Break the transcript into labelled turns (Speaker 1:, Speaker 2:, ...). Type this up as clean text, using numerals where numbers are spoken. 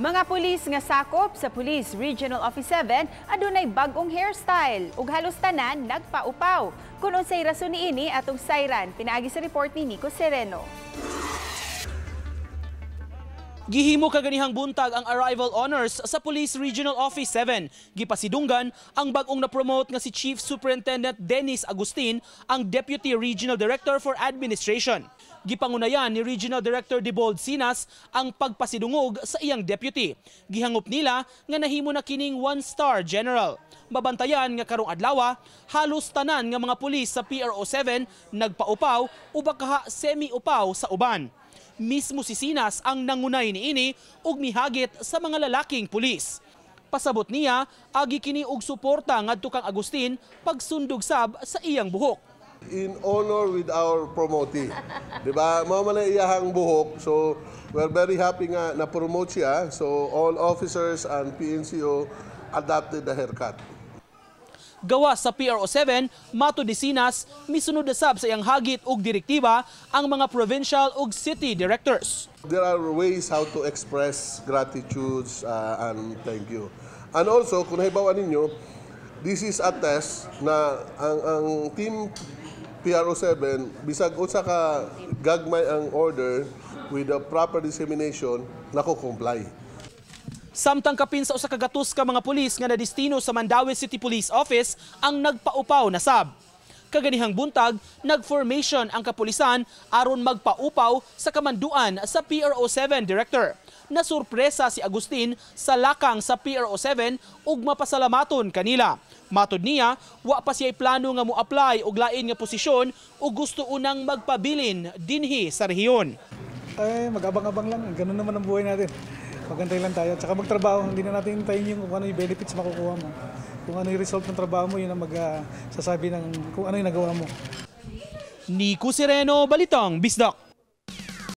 Speaker 1: Mga pulis nga sakop sa Police Regional Office 7 adunay bag-ong hairstyle ug halos tanan nagpaupaw. Kung unsay rason niini, atong sayran pinaagi sa report ni Nico Sereno.
Speaker 2: Gihimo kaganihang buntag ang arrival honors sa Police Regional Office 7. Gipasidunggan ang bag-ong na-promote nga si Chief Superintendent Dennis Agustin, ang Deputy Regional Director for Administration. Gipangunayan ni Regional Director Debold Sinas ang pagpasidungog sa iyang deputy. Gihangop nila nga nahimo na kining one-star general. Mabantayan nga karong adlaw, halos tanan nga mga pulis sa PRO 7 nagpaupaw o bakaha semi-upaw sa uban. Mismo si Sinas ang nangunay niini ug mihagit sa mga lalaking pulis. Pasabot niya, agi kini og suporta ngadto kang Agustin pagsundog sab sa iyang buhok.
Speaker 3: In honor with our promotee. 'Di ba? Mao man na iyahang buhok. So we're very happy nga na-promote siya. So all officers and PNCO adopted the haircut.
Speaker 2: Gawas sa PRO 7, matod ni Sinas, misunod na sab sa iyang hagit og direktiba ang mga provincial ug city directors.
Speaker 3: There are ways how to express gratitude and thank you. And also, kung nahibawan ninyo, this is a test na ang team PRO 7, bisag unsa ka gagmay ang order, with the proper dissemination, nako-comply.
Speaker 2: Samtang kapin sa 100 ka mga pulis nga nadestino sa Mandaue City Police Office ang nagpaupaw na sab. Kaganihang buntag, nag-formation ang kapulisan aron magpaupaw sa kamanduan sa PRO 7 Director. Nasurpresa si Agustin sa lakang sa PRO 7 ug mapasalamaton kanila. Matod niya, wa pa siya plano nga mo-apply og lain nga posisyon ug gusto unang magpabilin dinhi sa rehiyon.
Speaker 4: Ay, mag-abang-abang lang. Ganun naman ang buhay natin. Magantay lang tayo. Tsaka magtrabaho, hindi na natin hintayin yung kung ano yung benefits makukuha mo. Kung ano yung result ng trabaho mo, yun ang magsasabi ng kung ano yung nagawa mo.
Speaker 2: Nico Sereno, Balitang Bisdak.